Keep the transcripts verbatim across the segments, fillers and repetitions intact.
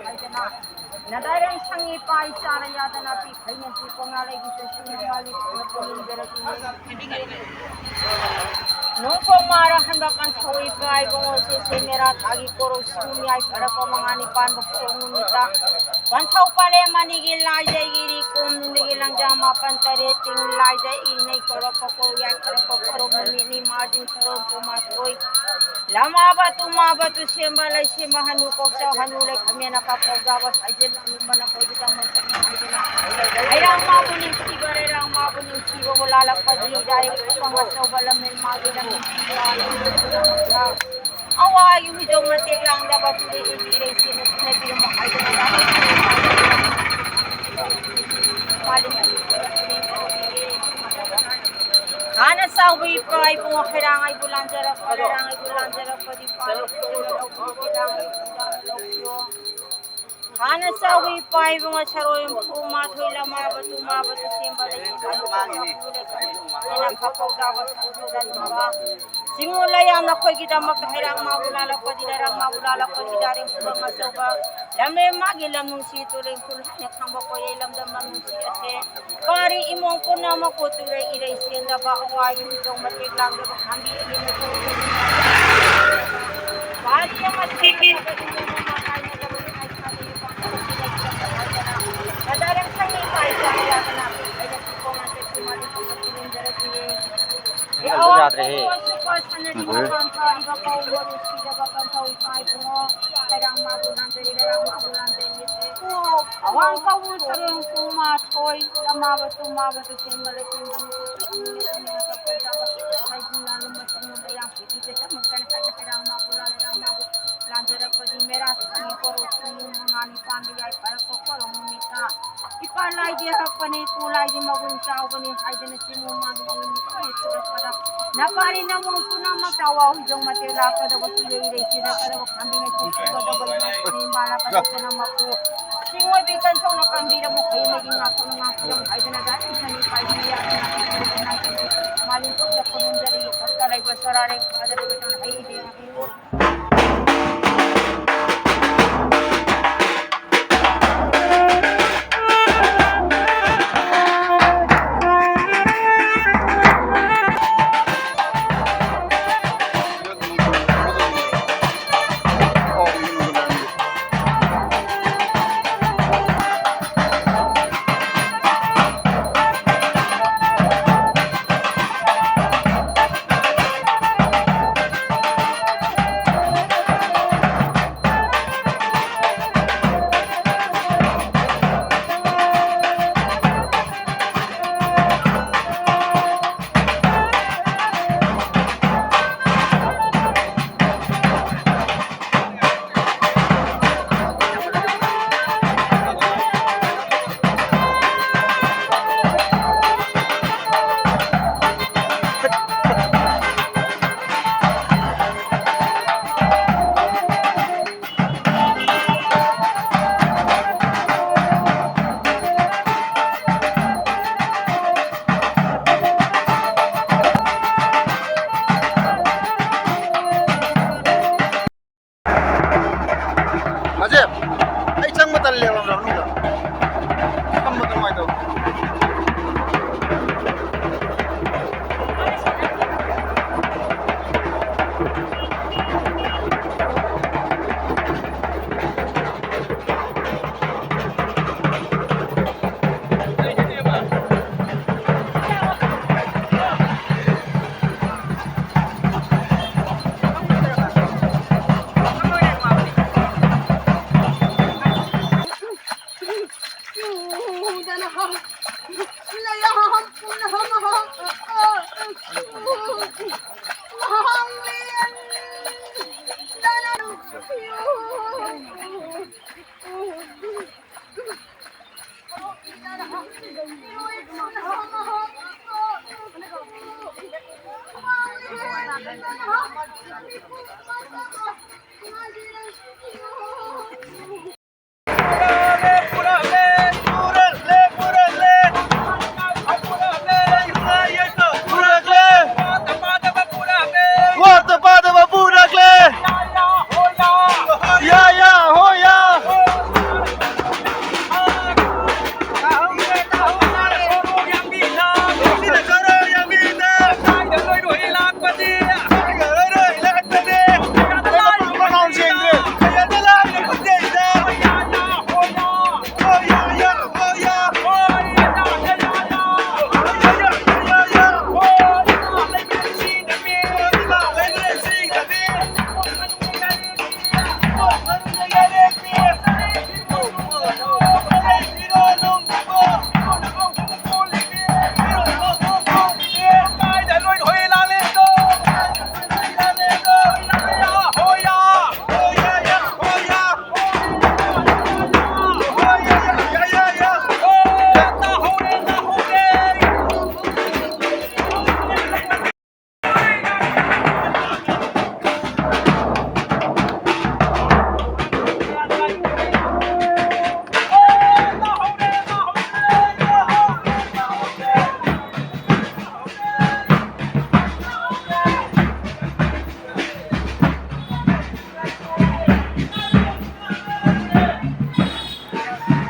ꯍꯥꯏꯗꯅ ꯅꯗꯥꯏꯔꯦꯝ ꯁꯪꯉꯤ ꯄꯥꯏ ꯆꯥꯔ ꯌꯥꯗꯅ ꯄꯤ ꯐꯩꯅ ꯄꯤ ꯀꯣꯉꯥ ꯂꯩꯒꯤ ꯆꯠꯁꯤꯟ ꯃꯃꯥꯒꯤ ꯊꯣꯡ ꯄꯨꯅꯤꯡꯖꯔꯛꯏ꯫ ꯅꯣꯡꯄꯣꯛ ꯃꯥꯔ ꯍꯟꯕ ꯀꯟꯊꯧꯏ ꯄꯥꯏꯕ ꯉꯣꯁꯦ ꯁꯦ ꯃꯦꯔꯥ ꯊꯥꯒꯤ ꯀꯣꯔꯧ ꯁꯤꯡ ꯌꯥꯏ ꯐꯔꯛꯄ ꯃꯉꯥꯅꯤ ꯄꯥꯟꯕ ꯀꯣꯔꯧ ꯅꯨꯃꯤꯠꯇ ꯄꯟꯊꯧ ꯄꯂꯦꯝ ꯑꯅꯤꯒꯤ ꯂꯥꯏꯖꯩꯒꯤꯔꯤ ꯀꯣꯝ ꯅꯨꯡꯗꯒꯤ ꯂꯪꯖꯥ ꯃꯥꯄꯟ ꯇꯔꯦꯠ ꯇꯤꯡ ꯂꯥꯏꯖꯩ ꯏꯅꯩ ꯀꯧꯔꯛꯄ ꯀꯧ ꯌꯥꯏ ꯈꯔꯛꯄ ꯀꯧꯔꯛ ꯅꯨꯃꯤꯠꯅꯤ ꯃꯥꯔꯖꯤꯡ ꯈꯔꯣꯝ ꯀꯨꯟꯃꯥꯊꯣꯏ ꯂꯃꯥꯕ ꯇꯨꯃꯥꯕ ꯇꯨꯁꯦꯝꯕ ꯂꯩꯁꯦꯝꯕ ꯍꯅꯨ ꯀꯣꯛꯆꯥꯎ ꯍꯅꯨ ꯂꯩ ꯈꯃꯦꯟ ꯑꯀꯥ ꯐꯧꯖꯥꯕ ꯁꯥꯏꯖꯦꯟ ꯑꯃꯨꯕꯅ ꯀꯣꯏꯕꯤꯗꯃꯛꯇꯅꯤ ꯍꯥꯏꯗꯅ ꯍꯩꯔꯥꯡ ꯃꯥꯕꯨ ꯅꯤꯡꯊꯤꯕ ꯂꯩꯔꯥꯡ ꯃꯥꯕꯨ ꯅꯤꯡꯊꯤꯕꯕꯨ ꯂꯥꯜꯂꯛꯄꯗꯤ ꯌꯥꯏ ꯈꯨꯕꯪ ꯑꯆꯧꯕ ꯂꯝꯃꯦꯟ ꯃꯥꯒꯤ ꯂꯝ ꯅꯤꯡꯊꯤꯕ ꯑꯋꯥꯒꯤ ꯍꯨꯏꯗꯣꯡ ꯃꯇꯦꯛ ꯂꯥꯡꯗꯕ ꯇꯨꯔꯦ ꯏꯕꯤꯔꯦ ꯏꯆꯦꯅ ꯊꯨꯅꯕꯤꯔꯝꯃꯣ ꯍꯥꯏꯗꯅ ꯍꯥꯟꯅ ꯆꯥꯎꯕ ꯏꯄꯥ ꯏꯕꯨꯡꯉꯣ ꯈꯩꯔꯥꯡ ꯑꯩꯕꯨ ꯂꯥꯟꯖꯔꯛꯄ ꯈꯩꯔꯥꯡ ꯑꯩꯕꯨ ꯂꯥꯟꯖꯔꯛꯄꯗꯤ ꯄꯥꯏ ꯂꯧꯕꯤꯌꯣ꯫ ꯍꯥꯟꯅ ꯆꯥꯎꯕ ꯏꯄꯥ ꯏꯕꯨꯡꯉꯣ ꯁꯔꯣꯏ ꯍꯨꯝꯐꯨ ꯃꯥꯊꯣꯏ ꯂꯃꯥꯕ ꯇꯨꯃꯥꯕ ꯇꯨꯁꯦꯝꯕ ꯂꯩꯁꯦꯝꯕ ꯂꯩꯁꯦꯝꯕ ꯈꯥꯄꯧꯗꯥꯕ ꯁꯥꯟꯇꯤꯗ ꯂꯨꯝꯕ ꯆꯤꯡꯉꯨ ꯂꯩꯌꯥꯝ ꯅꯈꯣꯏꯒꯤꯗꯃꯛꯇ ꯍꯩꯔꯥꯡ ꯃꯥꯕꯨ ꯂꯥꯜꯂꯛꯄꯗꯤ ꯂꯩꯔꯥꯡ ꯃꯥꯕꯨ ꯂꯥꯜꯂꯛꯄꯗꯤ ꯗꯥꯔꯦꯡ ꯈꯨꯕꯪ ꯑꯆꯧꯕ ꯂꯝꯂꯦꯟ ꯃꯥꯒꯤ ꯂꯝ ꯅꯨꯡꯁꯤ ꯇꯨꯔꯦꯟ ꯈꯨꯜ ꯍꯥꯏꯅ ꯈꯪꯕ ꯀꯣꯌꯦ ꯂꯝꯗꯝ ꯂꯝ ꯅꯨꯡꯁꯤ ꯑꯁꯦ ꯄꯥꯔꯤ ꯏꯃꯣꯡ ꯄꯨꯝꯅꯃꯛꯄꯨ ꯇꯨꯔꯦ ꯏꯔꯩ ꯁꯦꯟꯗꯕ ꯑꯋꯥ ꯌꯨꯝꯊꯣꯡ ꯃꯇꯦꯛ ꯂꯥꯡꯗꯕ ꯈꯥꯝꯕꯤ ꯑꯌꯦꯡꯕ ꯄꯥꯔꯤ ꯑꯃ ꯁꯦꯟꯅꯕ ꯏꯃꯣꯡ ꯃꯃꯥ ꯀꯥꯏꯅꯗꯕ ꯏꯃꯥ ꯏꯁꯥꯗ ꯌꯨꯝ ꯄꯥꯟꯕ ꯂꯩꯇ꯭ꯔꯕ ꯍꯥꯏꯗꯅ ꯀꯗꯥꯔꯦꯝ ꯁꯪꯒꯤ ꯏꯄꯥ ꯏꯆꯥ ꯌꯥꯗꯅ ꯑꯩꯅ ꯄꯤꯄꯣꯡ ꯉꯥꯛꯇ ꯁꯤꯃꯥ ꯂꯩꯄꯣꯡ ꯉꯥꯛꯇ ꯂꯦꯡꯖꯔꯛꯂꯤꯅꯦ꯫ ꯁꯨꯄꯔ ꯁꯅꯔꯤ ꯃꯄꯥꯟ ꯊꯥꯔꯤꯕ ꯄꯥꯎ ꯃꯔꯨ ꯁꯤꯗꯕ ꯄꯟꯊꯧ ꯏꯄꯥ ꯏꯕꯨꯡꯉꯣ ꯈꯩꯔꯥꯡ ꯃꯥꯕꯨ ꯂꯥꯟꯖꯔꯤ ꯂꯩꯔꯥꯡ ꯃꯥꯕꯨ ꯂꯥꯟꯖꯔꯤ꯫ ꯑꯋꯥꯡ ꯄꯥꯎ ꯇꯔꯨꯡ ꯄꯨꯡ ꯃꯥꯊꯣꯏ ꯂꯃꯥꯕ ꯇꯨꯃꯥꯕ ꯇꯨꯁꯦꯝꯕ ꯂꯩꯁꯦꯝꯕ ꯍꯥꯏꯖꯤꯟ ꯂꯥꯂꯨꯝꯕ ꯁꯤꯡꯅ ꯂꯩꯌꯥꯝ ꯄꯤꯕꯤꯒꯗꯃꯛꯇꯅ ꯍꯥꯏꯅ ꯈꯩꯔꯥꯡ ꯃꯥꯕꯨ ꯂꯥꯟ ꯂꯩꯔꯥꯡ ꯃꯥꯕꯨ ꯂꯥꯟꯖꯔꯛꯄꯗꯤ ꯃꯦꯔꯥ ꯁꯪꯒꯤ ꯀꯣꯔꯧ ꯆꯤꯡ ꯃꯉꯥꯅꯤ ꯄꯥꯟꯕ ꯌꯥꯏ ꯐꯔꯛꯄ ꯀꯣꯔꯧ ꯅꯨꯃꯤꯠꯇ ꯏꯄꯥ ꯂꯥꯏꯗꯤ ꯍꯛꯄꯅꯤ ꯏꯄꯨ ꯂꯥꯏꯗꯤ ꯃꯒꯨꯟ ꯆꯥꯎꯕꯅꯤ ꯍꯥꯏꯗꯅ ꯆꯤꯡꯉꯨ ꯃꯥꯒꯤ ꯅꯨꯃꯤꯠ ꯊꯣꯛꯂꯛꯄꯗ ꯅꯄꯥꯔꯤ ꯅꯃꯣꯟ ꯄꯨꯝꯅꯃꯛꯇ ꯑꯋꯥ ꯍꯨꯏꯖꯧ ꯃꯇꯦꯛ ꯂꯥꯛꯀꯗꯕ ꯀꯤꯔꯩ ꯏꯔꯩ ꯁꯤꯔꯛꯀꯗꯕ ꯈꯥꯝꯕꯤ ꯃꯩꯈꯨ ꯐꯨꯒꯗꯕ ꯏꯃꯥ ꯄꯨꯝꯅꯃꯛꯄꯨ ꯁꯤꯡꯑꯣꯏꯕꯤ ꯀꯟꯊꯧꯅ ꯀꯟꯕꯤꯔꯝꯃꯨ ꯍꯩꯃꯒꯤ ꯉꯥꯛꯇꯅ ꯉꯥꯛꯄꯤꯔꯝꯃꯨ ꯍꯥꯏꯗꯅ ꯗꯥ ꯏꯁꯅꯤ ꯄꯥꯏꯕꯤ ꯌꯥꯗꯅ ꯃꯥꯂꯦꯝ ꯄꯨꯝꯅ ꯈꯨꯔꯨꯝꯖꯔꯤ ꯏꯊꯛꯇ ꯂꯩꯕ ꯁꯣꯔꯥꯔꯦꯡ ꯐꯥꯗꯔ ꯍꯩ ꯏꯕꯦꯝ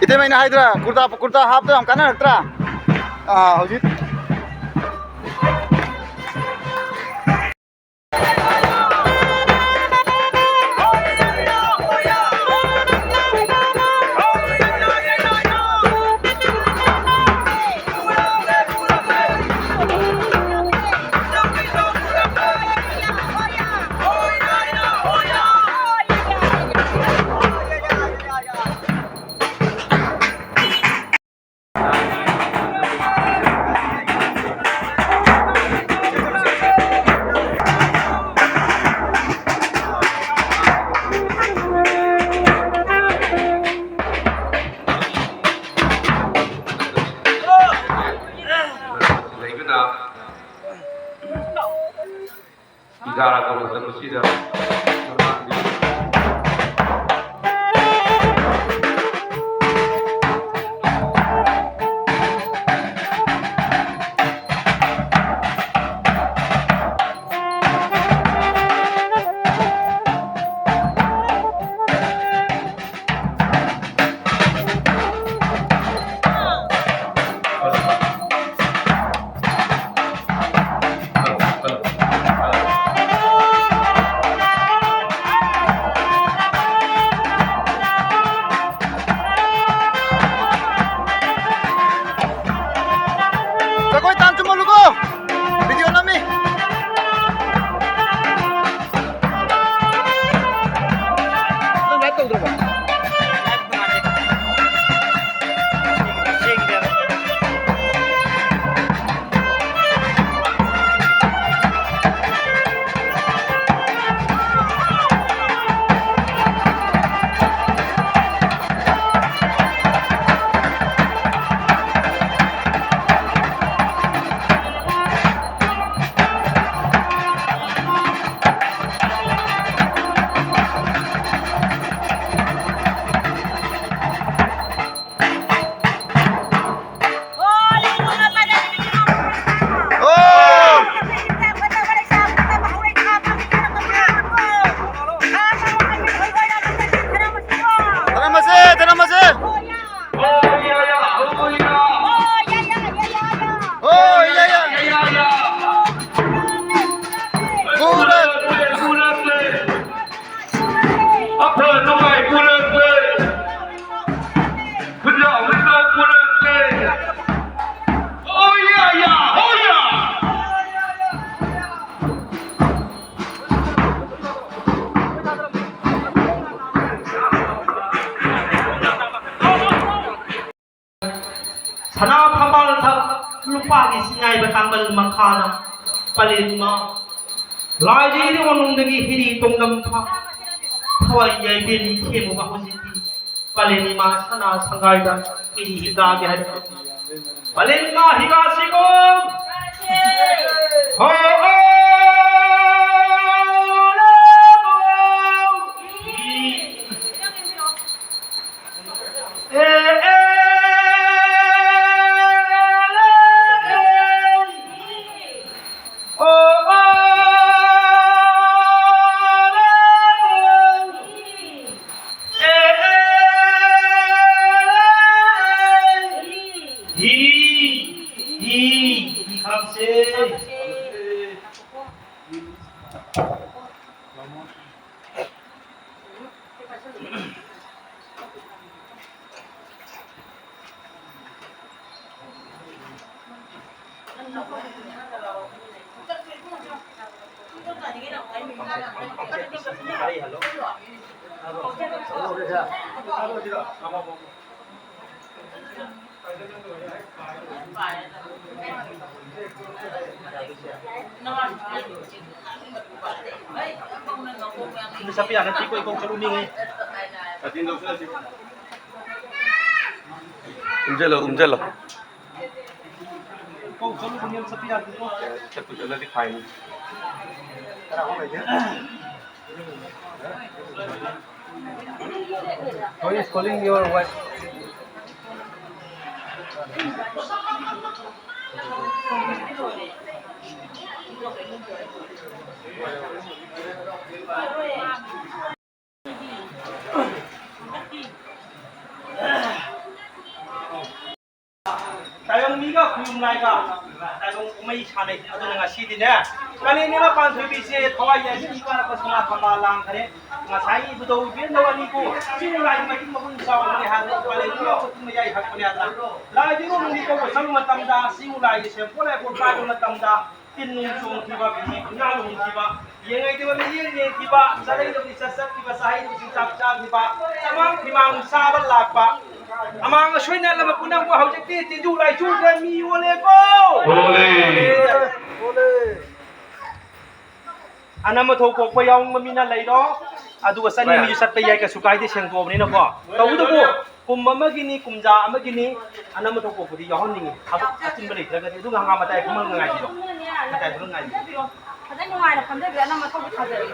ꯏꯇꯩꯃꯩꯅ ꯍꯥꯏꯗ꯭ꯔꯥ, ꯀꯨꯔꯇꯥ, ꯀꯨꯔꯇꯥ ꯍꯥꯞꯇ ꯌꯥꯝ ꯀꯥꯟꯅꯔꯛꯇ꯭ꯔꯥ? ꯑꯥ, ꯍꯧꯖꯤꯛ꯫ ꯅꯨꯄꯥꯒꯤ ꯁꯤꯡꯉꯥꯏꯕ ꯇꯥꯡꯕꯜ ꯃꯈꯥꯗ ꯄꯂꯦꯟꯃ ꯂꯥꯏꯖꯩ ꯃꯅꯨꯡꯗꯒꯤ ꯍꯤꯔꯤ ꯇꯣꯡꯂꯝ ꯊꯥ ꯊꯋꯥꯏ ꯌꯥꯏꯕꯦꯝ ꯏꯊꯦꯝꯃꯨꯕ ꯍꯧꯖꯤꯛꯇꯤ ꯄꯂꯦꯟ ꯏꯃꯥ ꯁꯅꯥ ꯁꯪꯒꯥꯏꯗ ꯀꯤꯔꯤ ꯍꯤꯒꯥꯒꯦ ꯍꯥꯏꯕ ꯄꯂꯦꯟ ꯏꯃꯥ ꯍꯤꯒꯥꯁꯤꯀꯣ ꯍꯣ ꯍꯣ ꯎꯝꯖꯜꯂꯣ, ꯎꯝꯖꯜꯂꯣ꯫ ꯆꯠꯄꯨ ꯆꯠꯂꯗꯤ ꯐꯥꯏꯅꯤ꯫ Who is calling your wife? ꯇꯥꯏꯕꯪ ꯃꯤꯒ ꯈꯨꯌꯨꯝ ꯂꯥꯏꯒ ꯇꯥꯏꯕꯪ ꯀꯨꯝꯍꯩ ꯁꯥꯟꯅꯩ꯫ ꯑꯗꯨꯅ ꯉꯁꯤꯗꯤꯅꯦ ꯀꯥꯂꯦꯟ ꯏꯃꯥ ꯄꯥꯟꯊꯣꯏꯕꯤꯁꯦ ꯊꯋꯥꯏ ꯌꯥꯏꯕꯤ ꯏꯄꯥꯅ ꯁꯅꯥ ꯊꯝꯕꯥꯜ ꯂꯥꯡꯈꯔꯦ꯫ ꯉꯁꯥꯏꯒꯤ ꯏꯕꯨꯙꯧ ꯏꯕꯦꯟꯗꯧ ꯑꯅꯤꯕꯨ ꯆꯤꯡ ꯂꯥꯏ ꯃꯇꯤꯛ ꯃꯒꯨꯟ ꯆꯥꯎꯕꯅꯤ ꯍꯥꯏꯗꯅ ꯀꯥꯂꯦꯟ ꯏꯃꯥ ꯃꯇꯤꯛ ꯃꯌꯥꯏ ꯍꯛꯄꯅꯤ ꯍꯥꯏꯗꯅ ꯂꯥꯏ ꯇꯤꯟ ꯅꯨꯡꯗꯤ ꯀꯧꯕ ꯆꯪꯕ ꯃꯇꯝꯗ ꯆꯤꯡ ꯂꯥꯏꯒꯤ ꯁꯦꯝꯄꯣꯠ ꯂꯥꯏꯄꯣꯠ ꯄꯥꯏꯕ ꯃꯇꯝꯗ ꯇꯤꯟ ꯅꯨꯡ ꯆꯣꯡꯈꯤꯕ ꯐꯤꯖꯤ ꯐꯤꯅꯥ ꯂꯨꯝꯈꯤꯕ ꯌꯦꯡꯉꯩꯗꯕ ꯃꯤꯠꯌꯦꯡ ꯌꯦꯡꯈꯤꯕ ꯆꯠꯂꯩꯗꯕ ꯂꯤꯆꯠ ꯆꯠꯈꯤꯕ ꯆꯥꯍꯩꯗꯕ ꯆꯤꯟꯖꯥꯛ ꯆꯥꯈꯤꯕ ꯆꯃꯥꯡ ꯐꯤꯃꯥꯡ ꯆꯥꯕ ꯂꯥꯛꯄ ꯑꯃꯥꯡ ꯑꯁꯣꯏꯅ ꯂꯝ ꯄꯨꯝꯅꯃꯛꯄꯨ ꯍꯧꯖꯤꯛꯇꯤ ꯇꯤꯟꯖꯨ ꯂꯥꯏꯖꯨꯗ ꯃꯤ ꯑꯣꯜꯂꯦꯀꯣ꯫ ꯑꯣꯜꯂꯦ꯫ ꯑꯅꯝ ꯑꯊꯧ ꯀꯣꯛꯄ ꯌꯥꯎꯅꯤꯡꯕ ꯃꯤꯅ ꯂꯩꯔꯣ꯫ ꯑꯗꯨꯒ ꯆꯠꯅꯤꯡꯕꯁꯨ ꯆꯠꯄ ꯌꯥꯏ, ꯀꯩꯁꯨ ꯀꯥꯏꯗꯦ, ꯁꯦꯡꯗꯣꯛꯑꯕꯅꯤꯅꯀꯣ꯫ ꯇꯧꯕꯇꯕꯨ ꯀꯨꯝ ꯑꯃꯒꯤꯅꯤ, ꯀꯨꯝꯖꯥ ꯑꯃꯒꯤꯅꯤ, ꯑꯅꯝ ꯑꯊꯧ ꯀꯣꯛꯄꯗꯤ ꯌꯥꯎꯍꯟꯅꯤꯡꯉꯤ꯫ ꯊꯕꯛ ꯑꯆꯤꯟꯕ ꯂꯩꯇ꯭ꯔꯒꯗꯤ꯫ ꯑꯗꯨꯒ ꯍꯪꯒꯥꯝ ꯃꯇꯥꯏ ꯐꯝꯃꯒ ꯉꯥꯏꯕꯤꯔꯣ꯫ ꯃꯇꯥꯏ ꯐꯝꯃꯒ ꯉꯥꯏꯕꯤꯔꯣ꯫ ꯐꯖꯅ ꯅꯨꯡꯉꯥꯏꯅ ꯐꯝꯖꯕꯤꯔꯣ, ꯑꯅꯝ ꯑꯊꯧꯕ ꯊꯥꯖꯔꯒꯦ꯫